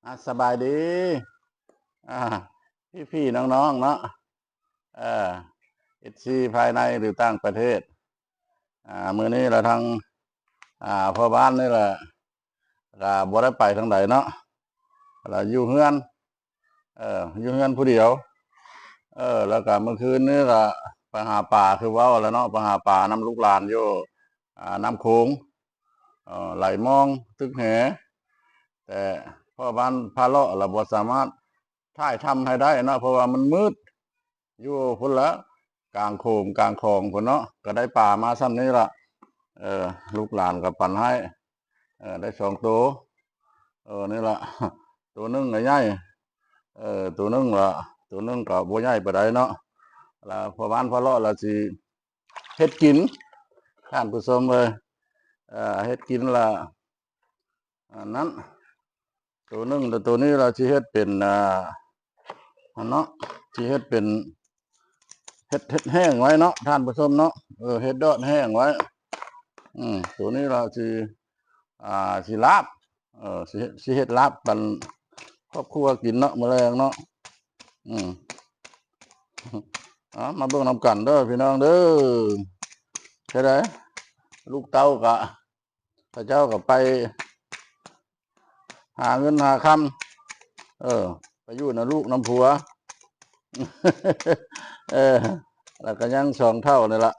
ອ່າ ສະບາຍດີ ອ່າ ພີ່ໆ ນ້ອງໆ ເນາະ ເອີ ເອັຟຊີ ພາຍໃນ ຫຼື ຕ່າງປະເທດ ອ່າ ມື້ນີ້ລະທາງ ອ່າ ພໍ່ບ້ານນີ້ລະ ກະບໍ່ໄດ້ໄປທາງໃດເນາະ ລະຢູ່ເຮືອນ ເອີ ຢູ່ເຮືອນຜູ້ດຽວ ເອີ ລະກະມື້ຄືນນີ້ລະໄປຫາປາ ຄືເວົ້າລະເນາະ ໄປຫາປານຳລູກຫຼານຢູ່ ອ່າ ນ້ຳໂຂງ ເອີ ໄຫຼມອງຕຶກແຫ ແຕ່ພໍ່ບ້ານພາເລາະລະບໍ່ສາມາດຖ່າຍທຳໃຫ້ໄດ້ເນາະ ເພາະວ່າມັນມືດ ຢູ່ພຸ້ນລະ ກາງໂຂງກາງຂອງພຸ້ນເນາະ ກະໄດ້ປາມາຊ່ຳນີ້ລະ ເອີ ລູກຫຼານກະປັນໃຫ້ ເອີ ໄດ້ສອງໂຕ ເອີ ນີ້ລະ ໂຕໜຶ່ງກະໃຫຍ່ ເອີ ໂຕໜຶ່ງລະ ໂຕໜຶ່ງກະບໍ່ໃຫຍ່ປານໃດເນາະ ລະພໍ່ບ້ານພາເລາະລະຊິເຮັດກິນ ທ່ານຜູ້ຊົມເອີຍ ເຮັດກິນລະ ອັນນັ້ນ ໂຕໜຶ່ງ ແຕ່ໂຕນີ້ລະຊິເຮັດເປັນ ອ່າ ອັນເນາະ ຊິເຮັດເປັນ ເຮັດ ເຮັດແຫ້ງໄວ້ເນາະ ທ່ານຜູ້ຊົມເນາະ ເອີ ເຮັດດອດແຫ້ງໄວ້ ອືມ ໂຕນີ້ລະຊິ ອ່າ ຊິລາບ ເອີ ຊິເຮັດ ຊິເຮັດລາບປັນຄອບຄົວກິນເນາະ ມື້ແລງເນາະ ອືມ ເອົາ ມາເບິ່ງນຳກັນເດີພີ່ນ້ອງເດີ ເຮັດໃດ ລູກເຕົ້າກະ ເຂົາເຈົ້າກໍໄປຫາເງິນຫາຄຳ ເອີ ໄປຢູ່ນຳລູກນຳຜົວ ເອີ ແລ້ວກໍຍັງສອງເຖົ້ານີ້ລະ.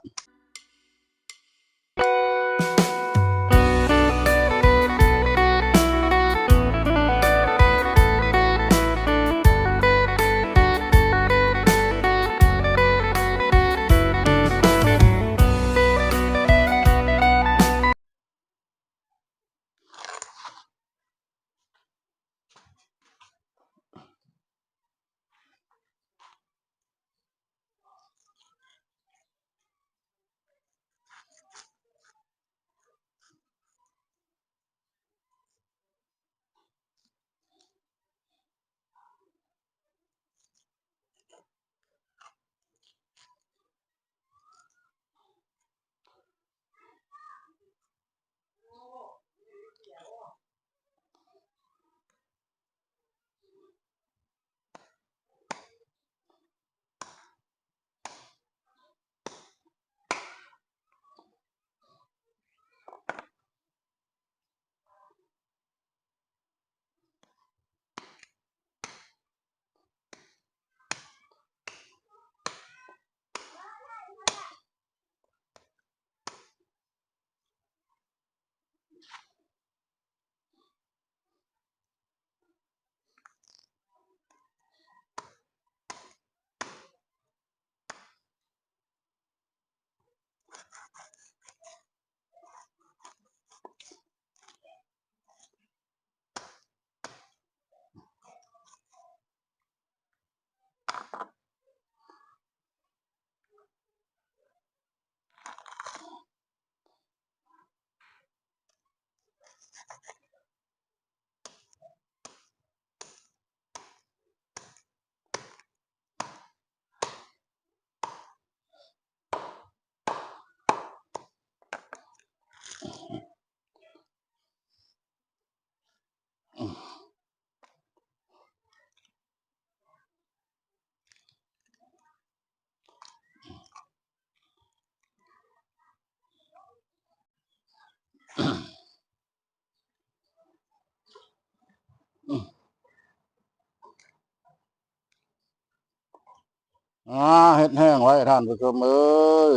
ອ່າ ເຮັດແຫ້ງໄວ້ທ່ານຜູ້ຊົມເອີຍ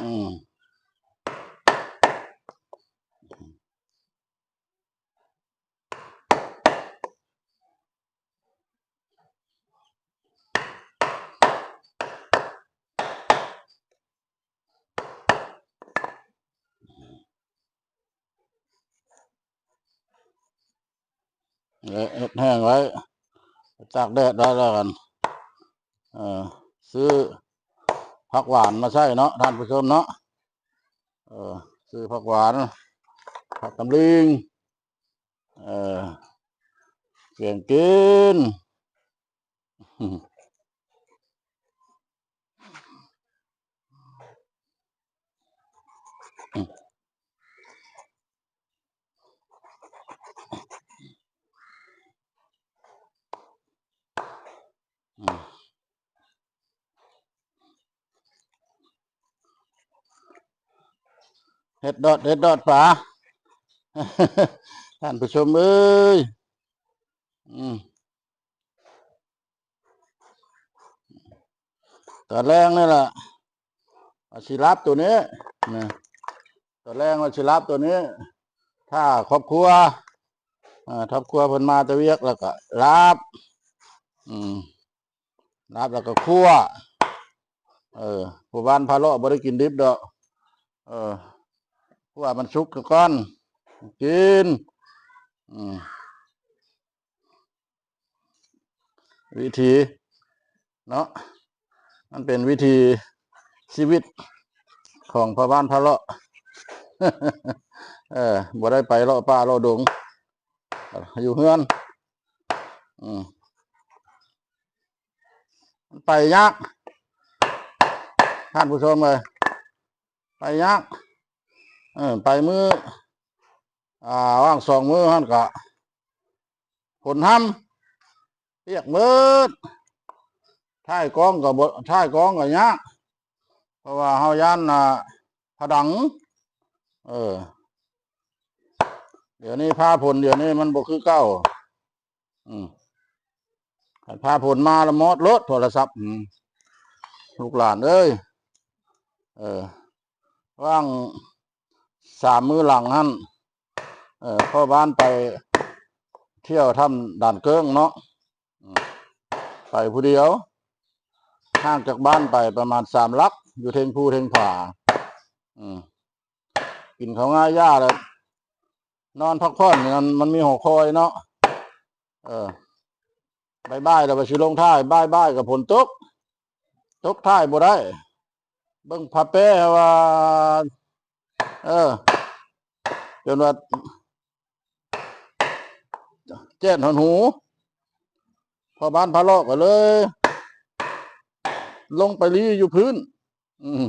ອືມ. ເຮັດແຫ້ງໄວ້ ຕາກແດດໄວ້ແລ້ວກັນ ເອີ ຊື້ຜັກຫວານມາໃສ່ເນາະ ທ່ານຜູ້ຊົມເນາະ ເອີ ຊື້ຜັກຫວານ ຜັກຕຳລິງ ເອີ ແກງກິນ. ເຮັດດອດ ເຮັດດອດປາ ທ່ານຜູ້ຊົມເອີຍ ອືມ ຕອນແລງນີ້ລະ ວ່າຊິລາບໂຕນີ້ນະ ຕອນແລງວ່າຊິລາບໂຕນີ້ ຖ້າຄອບຄົວ ເອີ ຄອບຄົວເພິ່ນມາແຕ່ວຽກແລ້ວກໍລາບ ອືມ ລາບແລ້ວກໍຂົ້ວ ເອີ ຜູ້ບ້ານພາເລາະບໍ່ໄດ້ກິນດິບດອກ ເອີ ຂົ້ວມັນສຸກຊະກ່ອນ ກິນ ອືມ ວິຖີເນາະ ມັນເປັນວິຖີຊີວິດຂອງພໍ່ບ້ານພາເລາະ ເອີ ບໍ່ໄດ້ໄປເລາະປ່າເລາະດົງ ຢູ່ເຮືອນ ອືມ ໄປຍາກ ທ່ານຜູ້ຊົມເອີຍ ໄປຍາກ ເອີ ໄປມື້ ອ່າ ວ່າງສອງມື້ຫັ້ນກະຝົນຮຳ ປຽກເໝິດ ຖ່າຍກ້ອງກໍບໍ່ ຖ່າຍກ້ອງກໍຍາກ ເພາະວ່າເຮົາຢ້ານ ອ່າ ຜະດັງ ເອີ ດຽວນີ້ຟ້າຝົນ ດຽວນີ້ມັນບໍ່ຄືເກົ່າ ອືມ ຄັນຟ້າຝົນມາລະມອດໂລດໂທລະສັບ ອືມ ລູກຫຼານເອີຍ ເອີ ວ່າງສາມມື້ຫຼັງຫັ້ນ ເອີ ພໍ່ບ້ານໄປທ່ຽວຖ້ຳດານເກີ້ງເນາະ ອືມ ໄປຜູ້ດຽວ ຫ່າງຈາກບ້ານໄປປະມານສາມຫຼັກ ຢູ່ເທິງພູເທິງຜາ ອືມ ກິນເຂົ້າງາຢາແລ້ວ ນອນພັກຜ່ອນ ມັນ ມັນມີຫໍຄອຍເນາະ ເອີ ບ່າຍໆ ແລ້ວວ່າຊິລົງຖ່າຍ ບ່າຍໆ ກໍຝົນຕົກ ຕົກຖ່າຍບໍ່ໄດ້ ເບິ່ງຟ້າແປວ່າ ເອີ ຈົນວ່າແຈ້ນຮອດຫູ ພໍ່ບ້ານພາເລາະກໍເລີຍລົງໄປລີ້ຢູ່ພື້ນ ອືມ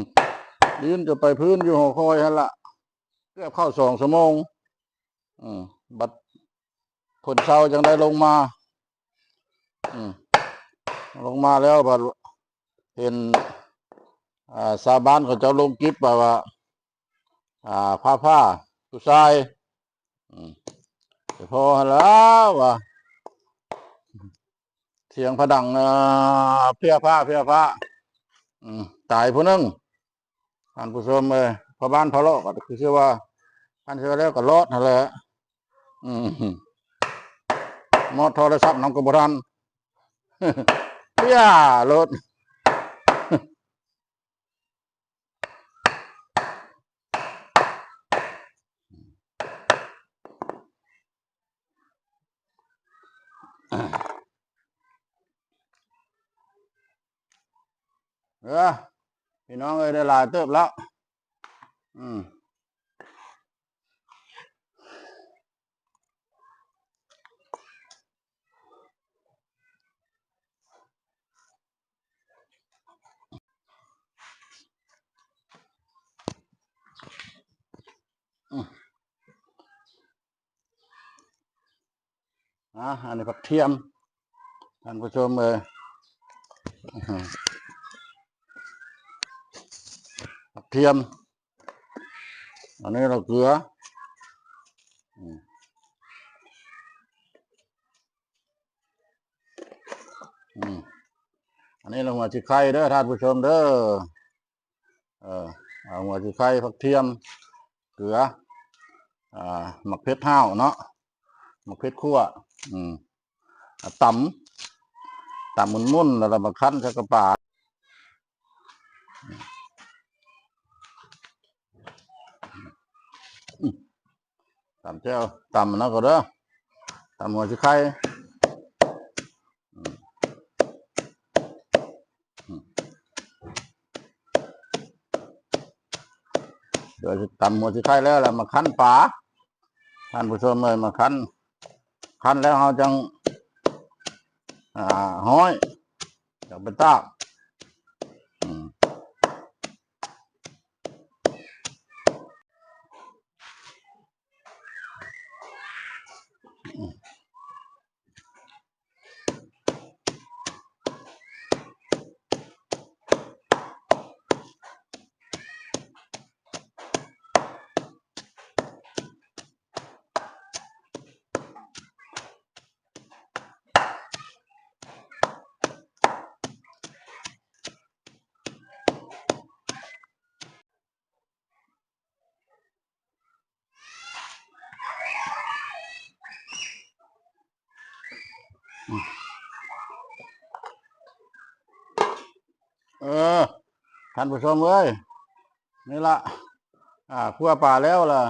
ລີ້ຈະໄປພື້ນຢູ່ຫໍຄອຍຫັ້ນລະ ເກືອບເຂົ້າສອງຊົ່ວໂມງ ອືມ ບັດຝົນເຊົາຈັ່ງໄດ້ລົງມາ ອືມ ລົງມາແລ້ວບັດເຫັນ ອ່າ ຊາວບ້ານເຂົາເຈົ້າລົງກິບວ່າ ອ່າ ຟ້າຜ່າ ຜູ້ຊາຍ ອືມ ໄປພໍ້ຫັ້ນລະວ່າ ສຽງຜະດັງ ເອີ ເພຍຟ້າ ເພຍຟ້າ ອືມ ຕາຍຜູ້ໜຶ່ງ ທ່ານຜູ້ຊົມເອີຍ ພໍ່ບ້ານພາເລາະກໍຄືຊິວ່າ ຄັນຊິວ່າແລ້ວກໍລອດຫັ້ນແຫຼະ ອືມ ມອດໂທລະສັບນຳກໍບໍ່ທັນ ເພຍໂລດ. ເອີ ພີ່ນ້ອງເອີຍ ໄດ້ຫຼາຍເຕີບແລ້ວ ອືມ. ອືມ ອ່າ ອັນນີ້ຜັກທຽມ ທ່ານຜູ້ຊົມເອີຍ ຜັກທຽມ ອັນນີ້ລະເກືອ ອືມ ອືມ ອັນນີ້ລະຫົວຊິໄຄເດີທ່ານຜູ້ຊົມເດີ ເອີ ເອົາຫົວຊິໄຄ ຜັກທຽມ ເກືອ ອ່າ ໝາກເຜັດຫ້າວເນາະ ໝາກເຜັດຂົ້ວ ອືມ ຕຳ ຕຳໝຸ່ນໆ ແລ້ວລະມາຄັ້ນໃສ່ກະປາ ຕຳແຈ່ວ ຕຳອັນນັ້ນກໍເດີ ຕຳຫົວຊິໄຄ ດຽວຊິຕຳຫົວຊິໄຄແລ້ວລະມາຄັ້ນປາ ທ່ານຜູ້ຊົມເອີຍ ມາຄັ້ນ ຄັ້ນແລ້ວເຮົາຈັ່ງ ອ່າ ຮ້ອຍ ຈັ່ງໄປຕາກ ອືມ. ເອີ ທ່ານຜູ້ຊົມເອີຍ ນີ້ລະ ອ່າ ຄົວປາແລ້ວລະ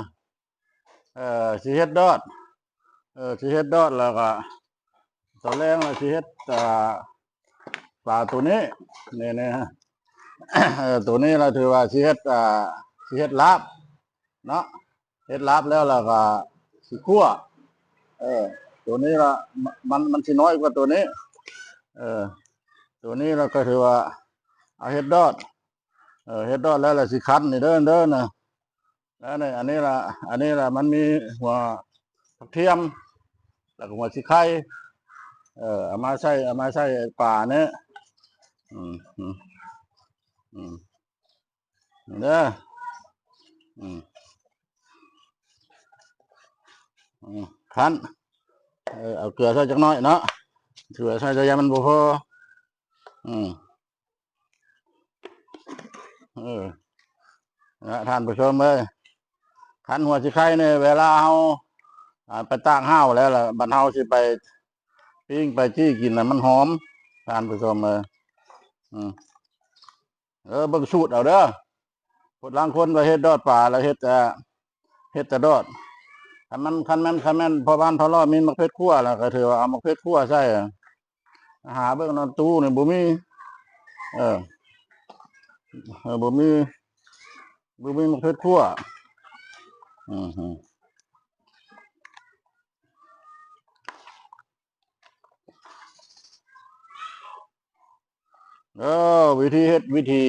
ເອີ ຊິເຮັດດອດ ເອີ ຊິເຮັດດອດ ແລ້ວກະຕອນແລງລະຊິເຮັດ ອ່າ ປາໂຕນີ້ ນີ້ ນີ້ ເອີ ໂຕນີ້ລະຖືວ່າຊິເຮັດ ອ່າ ຊິເຮັດລາບເນາະ ເຮັດລາບແລ້ວ ແລ້ວກະຊິຂົ້ວ ເອີ ໂຕນີ້ລະ ມັນ ມັນຊິນ້ອຍກວ່າໂຕນີ້ ເອີ ໂຕນີ້ລະກະຖືວ່າເອົາເຮັດດອດ ເອີ ເຮັດດອດແລ້ວລະຊິຄັ້ນນີ້ເດີ ເດີນະ ແລ້ວນີ້ ອັນນີ້ລະ ອັນນີ້ລະ ມັນມີຫົວຜັກທຽມ ແລ້ວກະຫົວສີໄຄ ເອີ ເອົາມາໃສ່ ເອົາມາໃສ່ປານີ້ ອືມ ອືມ ອືມ ເດີ ອືມ ອືມ ຄັ້ນ ເອີ ເອົາເກືອໃສ່ຈັກໜ້ອຍເນາະ ເກືອໃສ່ ແຕ່ຢ້ານມັນບໍ່ພໍ ອືມ ເອີ ນະ ທ່ານຜູ້ຊົມເອີຍ ຄັນຫົວສີໄຄນີ້ ເວລາເຮົາ ອ່າ ໄປຕາກຫ້າວແລ້ວລະ ບັດເຮົາຊິໄປປີ້ງໄປຈີ່ກິນນະ ມັນຫອມ ທ່ານຜູ້ຊົມເອີຍ ອືມ ເອີ ເບິ່ງສູດເອົາເດີ ຜູ້ລາງຄົນວ່າເຮັດດອດປາ ແລ້ວເຮັດ ເອີ ເຮັດແຕ່ດອດ ຄັນມັນ ຄັນແມ່ນ ຄັນແມ່ນພໍ່ບ້ານພະເລາະມີໝາກເຜັດຂົ້ວ ແລ້ວກະຖືວ່າເອົາໝາກເຜັດຂົ້ວໃສ່ ຫາເບິ່ງນຳຕູ້ນີ້ບໍ່ມີ ເອີ ເອີ ບໍ່ມີ ບໍ່ມີໝາກເຜັດຂົ້ວ ອືມ ເອີ ວິທີເຮັດ ວິຖີ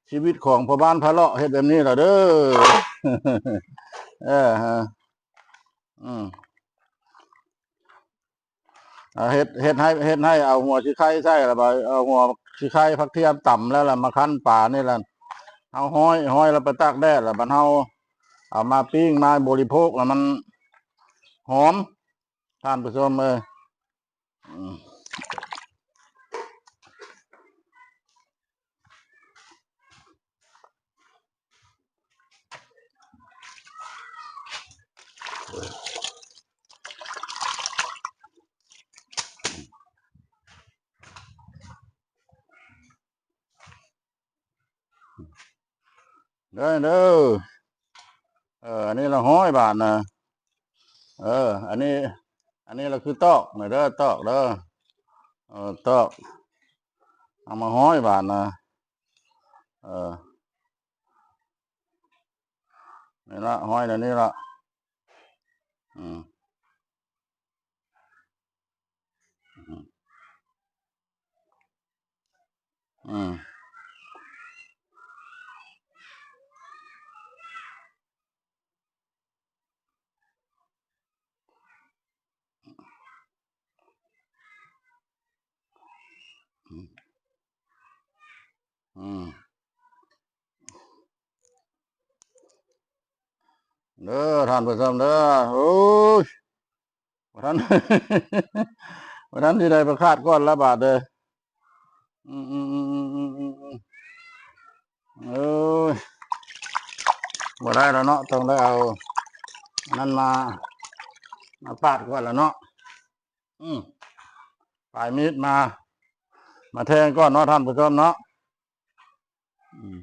ຊີວິດຂອງພໍ່ບ້ານພະເລາະ ເຮັດແບບນີ້ລະເດີ ເອີ ອືມ ອ່າ ເຮັດ ເຮັດໃຫ້ ເຮັດໃຫ້ເອົາຫົວສີໄຄໃສ່ ແລ້ວບາດເອົາຫົວສີໄຄ ຜັກທຽມຕຳແລ້ວລະມາຄັ້ນປານີ້ລະ ເຮົາຮ້ອຍ ຮ້ອຍແລ້ວໄປຕາກແດດ ແລ້ວບັດເຮົາເອົາມາປີ້ງມາບໍລິໂພກ ແລ້ວມັນຫອມ ທ່ານຜູ້ຊົມເອີຍ ອືມ ເດີ ເດີ ເອີ ອັນນີ້ລະຮ້ອຍບາດນະ ເອີ ອັນນີ້ ອັນນີ້ລະຄືຕອກນະເດີ ຕອກເດີ ເອີ ຕອກ ເອົາມາຮ້ອຍບາດນະ ເອີ ນີ້ລະ ຮ້ອຍແນວນີ້ລະ ອືມ ອືມ ອືມ ອືມ ອືມ ເດີທ່ານຜູ້ຊົມເດີ ໂອ້ຍ ບໍ່ທັນ ບໍ່ທັນຊິໄດ້ໄປຄາດກ່ອນລະບາດເດີ ອືມ ອືມ ເອີຍ ບໍ່ໄດ້ລະເນາະ ຕ້ອງໄດ້ເອົາອັນນັ້ນມາ ມາປາດກ່ອນລະເນາະ ອືມ ປາຍມີດມາ ມາແທງກ່ອນເນາະທ່ານຜູ້ຊົມເນາະ ອືມ